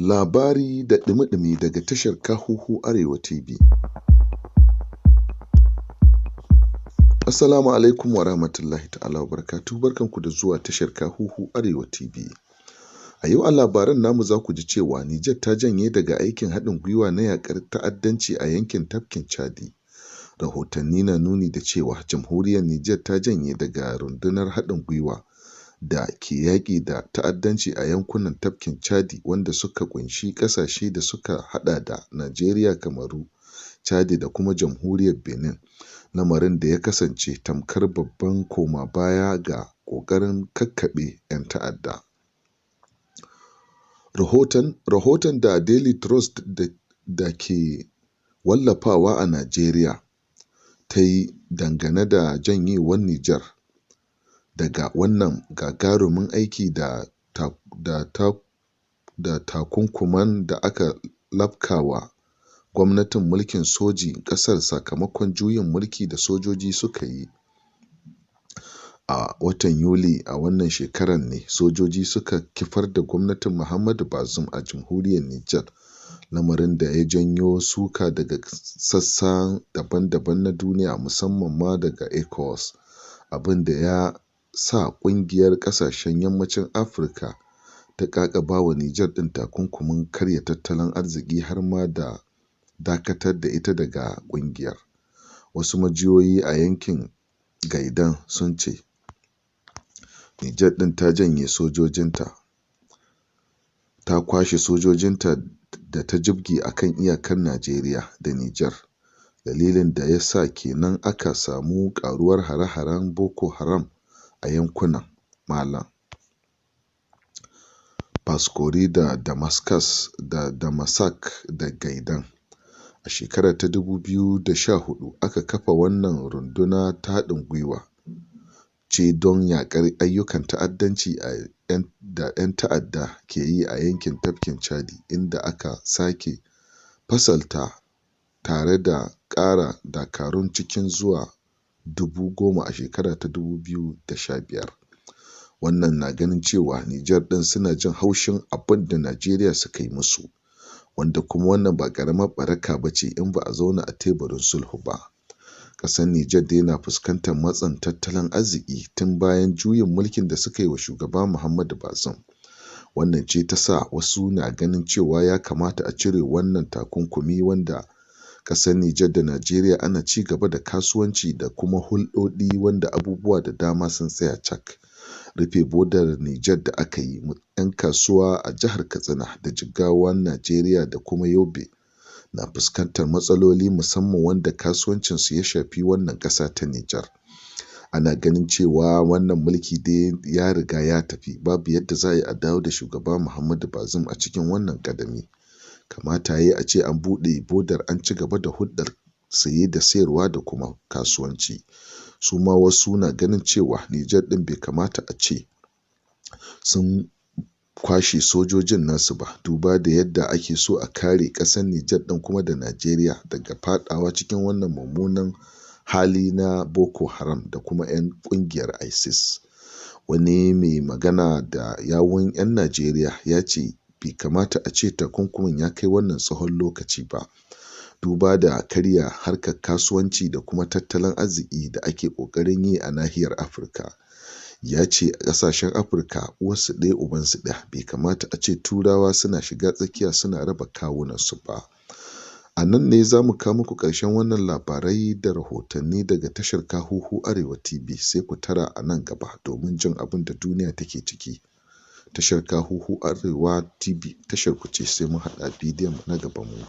Labari da ɗumi-ɗumi daga tashar Kahuhu Arewa TV. Assalamu alaikum wa rahmatullahi ta'ala wa barakatuhu, barkanku da zuwa tashar Kahuhu Arewa TV. A yau a labaran namu za ku ji cewa Nijar ta janye daga aikin haɗin gwiwa na yaƙar ta'addanci a yankin tafkin Chadi. Rahotanni na nuni da cewa jamhuriyar Nijar ta janye daga rundunar haɗin gwiwa da ke yaƙi da ta'addanci a yankunan tafkin Chadi, wanda suka ƙunshi ƙasashe da suka haɗa da Najeriya, Kamaru, Chadi da kuma jamhuriyar Benin, lamarin da ya kasance tamkar babban koma baya ga ƙoƙarin kakkaɓe 'yan ta'adda. Rahoton da Daily Trust da ke wallafawa a Najeriya ta yi dangane da janyewar Nijar daga wannan gagarumin aiki da takunkuman da aka lafkawa gwamnatin mulkin sojin ƙasar sakamakon juyin mulki da sojoji suka yi. A watan Yuli a wannan shekarar ne sojoji suka kifar da gwamnatin Muhammadu Bazoum a jamhuriyar Nijar, lamarin da ya janyo suka daga sassa daban-daban na duniya, musamman ma daga ECOWAS, abin da ya sa ƙungiyar ƙasashen yammacin Afirka ta ƙaƙabawa Nijar ɗin takunkumin karya tattalin arziki har ma da dakatar da ita daga ƙungiyar. Wasu majiyoyi a yankin Gaidan sun ce Nijar ɗin ta janye sojojinta, ta kwashe sojojinta da ta jibge a kan iyakar Najeriya da Nijar. Dalilin da ya sa kenan aka samu ƙaruwar hare-haren Boko Haram a yankunan Malam Faskori da Damascus da Damasak da Gaidan. A shekara ta 2014 aka kafa wannan runduna ta haɗin gwiwa ce don yaƙar ayyukan ta'addanci da 'yan ta'adda ke yi a yankin tafkin Chadi, inda aka sake fasalta tare da ƙara dakarun cikin zuwa 10,000 a shekara ta 2015. Wannan na ganin cewa Nijar ɗin suna jin haushin abin da Najeriya suka yi musu, wanda kuma wannan ba ƙaramar ɓaraka ba ce in ba a zauna a teburin sulhu ba. Ƙasar Nijar dai na fuskantar matsin tattalin arziki tun bayan juyin mulkin da suka yi wa shugaba Muhammadu Bazoum. Wannan ce ta sa wasu na ganin cewa ya kamata a cire wannan takunkumi, wanda ƙasar Nijar da Najeriya ana ci gaba da kasuwanci da kuma hulɗoɗi, wanda abubuwa da dama sun tsaya cak. Rufe bodar Nijar da aka yi, 'yan kasuwa a jihar Katsina da Jigawan Najeriya da kuma Yobe na fuskantar matsaloli, musamman wanda kasuwancinsu ya shafi wannan ƙasa ta Nijar. Ana ganin cewa wannan mulki dai ya riga ya tafi, babu yadda za a yi a dawo da shugaba Muhammadu Bazoum a cikin wannan ƙadami. Kamata ya yi a ce an buɗe bodar an ci gaba da hulɗar saye da sayarwa da kuma kasuwanci. Su ma wasu na ganin cewa Nijar ɗin bai kamata a ce sun kwashe sojojin nasu ba, duba da yadda ake so a kare ƙasar Nijar ɗin kuma da Najeriya daga faɗawa cikin wannan mummunan hali na Boko Haram da kuma 'yan ƙungiyar ISIS. Wani mai magana da yawun 'yan Najeriya ya ce bai kamata a ce takunkumin ya kai wannan tsawon lokaci ba, duba da karya harkar kasuwanci da kuma tattalin arziki da ake ƙoƙarin yi a nahiyar Afirka. Ya ce ƙasashen Afirka uwarsu ɗaya ubansu ɗaya, bai kamata a ce Turawa suna shiga tsakiya suna raba kawunansu ba. A nan ne za mu kawo muku ƙarshen wannan labarai da rahotanni daga tashar Kahuhu Arewa TV, sai ku tara a nan gaba domin jin abin da duniya take ciki. Tashar Kahuhu Arewa TV tashar ku ce, sai mun haɗa bidiyon na gaba mu.